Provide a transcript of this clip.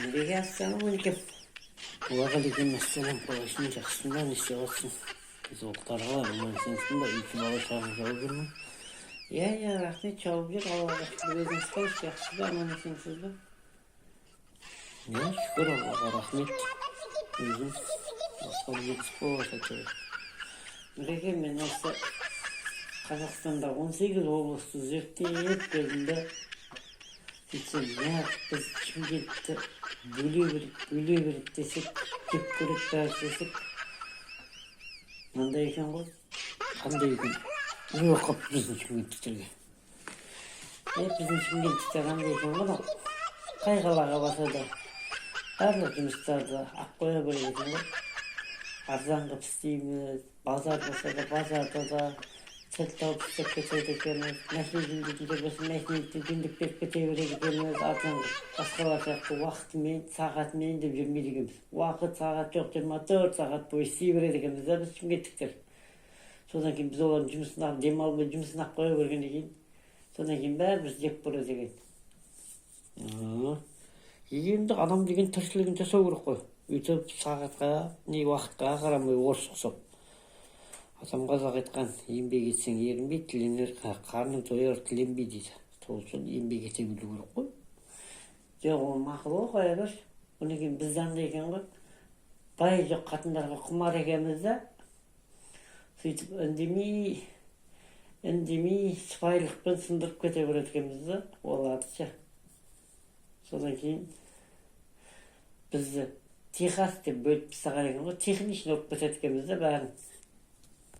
Нұреке, ассалаумағалейкум! Уағалейкум ассалам! Қалайсың, жақсысың ба, не істеп жатырсың? Денсаулықтары қалай, аман есенсің ба? Үй бала шағаң жауып жүр ме? Иә, рахмет, жауып жүр, Аллаға шүкір. Өзіңіз қалайсыз, жақсысыз ба, аман есенсіз ба? Иә, шүкір Аллаға, рахмет. Өзім басқа жетісіп болып әйтеуір. Нұреке, мен осы Қазақстанда 18 облысты зерттеп келдім да, сөйтсем, неғып біз Шымкентті бөле береді, бөле береді десек, жек көреді бәрі десек, мынандай екен ғой, қандай екен, не болып қалыпты біздің шымкенттіктерге? Е, біздің шымкенттіктер қандай екен ғой, мынау қай қалаға барса да, барлық жұмыстарды ақ қоя береді екен ғой. Арзан қылып істейміз, базар болса да, базарда да тіл тауып істеп кетеді екенбіз. Машина жөндейтіндер болса, машинаны жөндеп беріп кете береді екенбіз арзан қылып. Басқалар сияқты уақытымен, сағатымен деп жүрмейді екенбіз. Уақыт, сағат жоқ, 24 сағат бойы істей береді екенбіз да біз, шымкенттіктер. Содан кейін біз олардың жұмысын алып, демалмай жұмысын алып қоя бергеннен кейін, содан кейін бәрі бізді жек көреді екен. Енді адам деген тіршілігін жасау керек қой, өйтіп сағатқа не уақытқа қарамай, орыс ұқсап. Атам қазақ айтқан: «Еңбек етсең, ерінбей, тіленер қарның тояр тіленбей», — дейді. Сол үшін еңбек ете білу керек қой. Жоқ, ол мақұл ғой, қоя берші. Одан кейін бізде андай екен ғой, бай жоқ қатындарға құмар екенбіз да. Сөйтіп үндемей үндемей, сыпайылықпен сындырып кете береді екенбіз да оларды ше. Содан кейін бізді Техас деп бөліп тастаған екен ғой, технично болып кетеді екенбіз да бәрін.